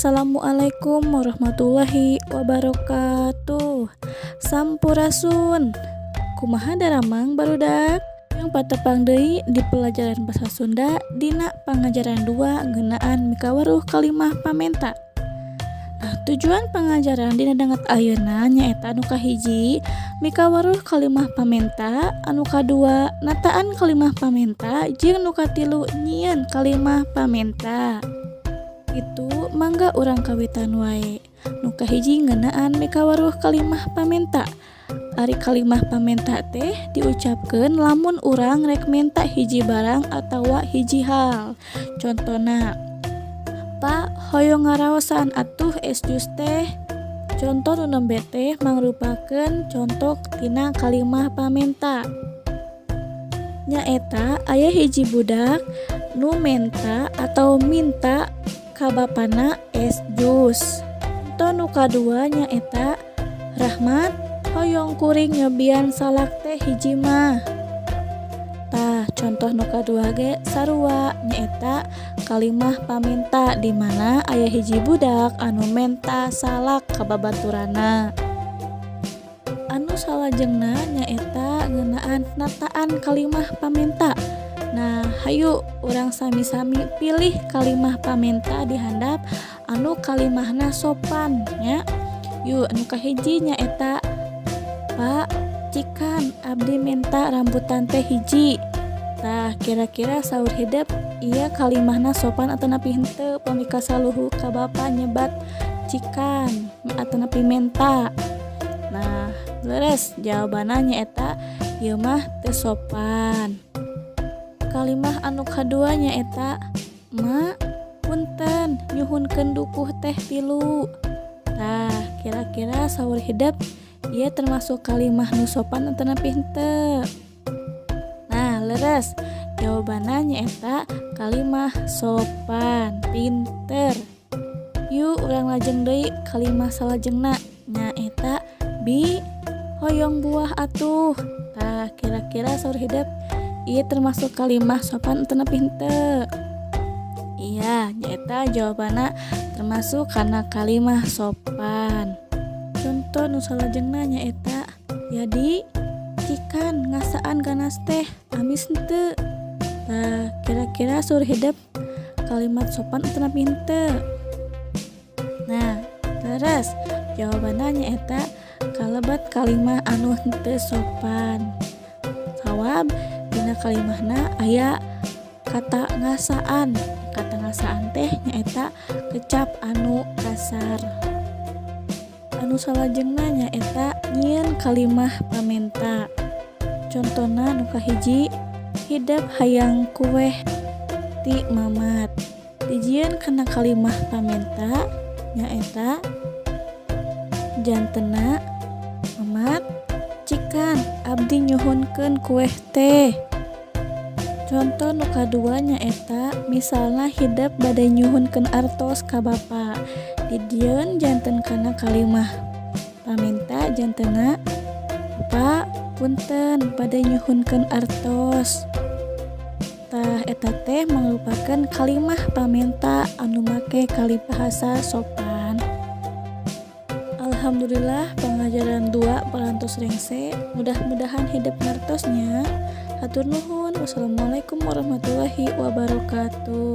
Assalamualaikum warahmatullahi wabarakatuh. Sampurasun. Kumaha daramang, barudak? Yang patepang deui di pelajaran bahasa Sunda dina pangajaran 2 ngeunaan mikaweruh kalimah pamenta. Nah, tujuan pangajaran dina danget ayeuna nyaeta anu kahiji, mikaweruh kalimah pamenta, anu kadua, nataan kalimah pamenta, jeung nu katilu, nyieun kalimah pamenta. Kitu, mangga urang kawitan wae. Nu kahiji ngeunaan mikaweruh kalimah pamenta. Ari kalimah pamenta teh diucapkeun lamun urang rek menta hiji barang atawa hiji hal. Contona, "Pak, hoyong ngaraosan atuh es jus teh." Conto nu nembe teh mangrupakeun conto tina kalimah pamenta. Nyaeta aya hiji budak nu menta atau minta ka bapana es jus. Conto nu kadua nyaeta, "Rahmat, hoyong kuring nyobian salak teh hiji mah." Tah, contoh nu kadua ge sarua, nyaeta kalimah pamenta di mana aya hiji budak anu menta salak ka babaturanna. Anu salajengna nyaeta ngeunaan nataan kalimah pamenta. Nah, hayu urang sami-sami pilih kalimah pamenta di handap anu kalimahna sopan nya. Yuk, anu kahiji nyaeta, "Pak, cikan abdi menta rambutan teh hiji." Tah, kira-kira saur hidep ieu kalimahna sopan atanapi henteu pami kasaluhu ka bapa nyebat cikan atanapi menta? Nah, leres, jawabanna nyaeta ieu mah teu sopan. Kalimah anu kadua nyaeta, "Mak, punten, nyuhunkeun dukuh teh tilu." Tah, kira-kira saur hidep ieu termasuk kalimah nu sopan atanapi henteu? Nah, leres, jawabanna nyaeta kalimah sopan. Pinter. Yuk, urang lajeng deui kalimah salajengna, nyaeta, "Bi, hoyong buah atuh." Tah, kira-kira saur hidep ieu termasuk kalimah sopan atanapi henteu? Iya, nyaeta jawabanna termasuk kana kalimah sopan. Contoh nu salajengna nyaeta, "Yadi, cikan ngasaan ganas teh, amis henteu?" Tah, kira-kira saur hidep kalimat sopan atanapi henteu? Nah, leres, jawabanna nyaeta kalebet kalimah anu henteu sopan, sabab dina kalimahna aya kata ngasaan. Kata ngasaan teh nyaeta kecap anu kasar. Anu salajengna nyaeta nyieun kalimah pamenta. Contona nu kahiji, "Hidep hayang kueh ti Mamat." Dijieun kana kalimah pamenta nyaeta jantena, "Mamat, cikan abdi nyuhunkeun kueh teh." Conto nu kadua nyaeta misalna hidep bade nyuhunkeun artos ka bapa, dijieun janten kana kalimah pamenta jantena, "Pak, punten, bade nyuhunkeun artos." Tah, eta teh mangrupakeun kalimah pamenta anu make kalibahasa sopan. Alhamdulillah, pangajaran 2 parantos rengse. Mudah-mudahan hidep ngartos nya. Hatur nuhun. Wassalamualaikum warahmatullahi wabarakatuh.